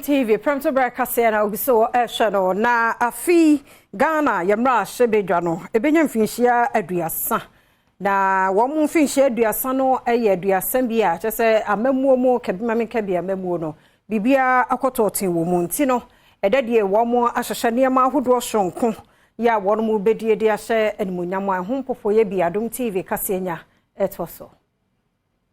TV Prɛmtoberɛ kaseɛ na obi so ɛhwɛ no. Na afi Ghana yɛ mmarahyɛbadwa no ɛbɛnya mfinhyia 30, na wɔn mfinhyia 30 no yɛ 30 bi a kyerɛ sɛ amammuo mu kɛbima kɛbi amammuo no biribiara akɔtɔɔten wɔ mu. Nti no ɛdɛ deɛ wɔn ahyehyɛ nneɛma ahodoɔ soronko yɛ a wɔn mu bɛdie de ahyɛ animuonyam a ɛho mpopoeɛ bi. Adom TV kaseɛ nya ɛtoɔ so.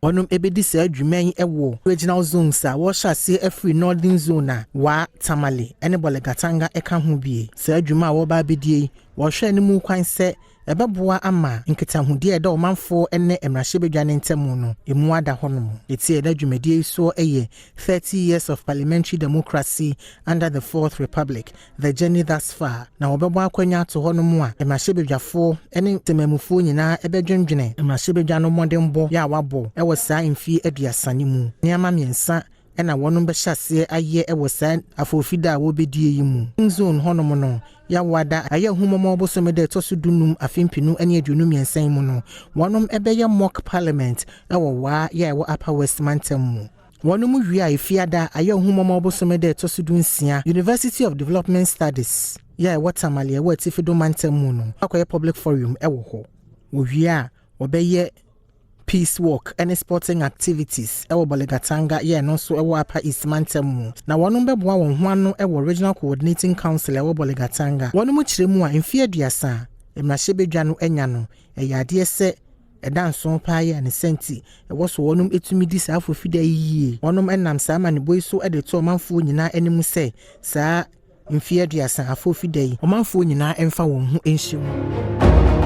Wɔnom bɛdi saa dwuma yi wɔ regional zones a wɔhyɛ aseɛ afiri Northern Zone a Wa, Tamale ne Bolgatanga ka ho bie. Saa dwuma a wɔreba abɛdie yi, wɔhwɛ anim kwan sɛ ɛbɛboa ama nkitahodie a ɛda ɔmanfoɔ ne mmarahyɛbadwa no ntam no emu ada hɔnom. Ɛti ɛda dwumadie yi soɔ yɛ "30 Years of Parliamentary Democracy under the Fourth Republic: The Journey Thus Far", na wɔbɛbɔ akɔnya ato hɔnom a mmarahyɛbadwafoɔ ne temamufoɔ nyinaa ɛbɛdwendwene mmarahyɛbadwa no mmɔdenbɔ yɛ a wabɔ ɛwɔ saa mfie 30 no mu. Nneɛma mmiɛnsa ɛna wɔnom bɛhyɛ aseɛ ayɛ ɛwɔ saa afɔfida a wɔbɛdie yi mu. Zone hɔnom no, Yɛawada ayɛ ahumɔmɔ bosome da ɛtɔ so 15 afe 2023 yi mu no, wɔnom ɛbɛyɛ mock parliament ɛwɔ Waa yɛ a ɛwɔ Upper West mantam mu. Wɔnom wie a, Efiada ayɛ ahumɔmɔ bosome da ɛtɔ so 16, University of Development Studies yɛ a ɛwɔ Tamale ɛwɔ Atifi do mantam mu no, akɔyɛ public forum ɛwɔ hɔ. Wɔwie a, wɔbɛyɛ peace walk ne sporting activities ɛwɔ Bolgatanga yɛ ɛno nso ɛwɔ Upper East mantam mu, na wɔnom bɛboa wɔn ho ano ɛwɔ Regional Coordinating Council ɛwɔ Bolgatanga. Wɔnom kyerɛ mu a, mfeɛ 30 a mmarahyɛbadwa no anya no, ɛyɛ adeɛ sɛ ɛda nson paa yɛ ne sɛnti ɛwɔ so wɔnom etumi di saa afofida yi yie. Wɔnom ɛnam saa amanebɔ yi so ɛde to ɔmanfoɔ nyinaa anim sɛ saa mfeɛ 30 afofida yi, ɔmanfoɔ nyinaa ɛmfa wɔn ho nhyɛ mu.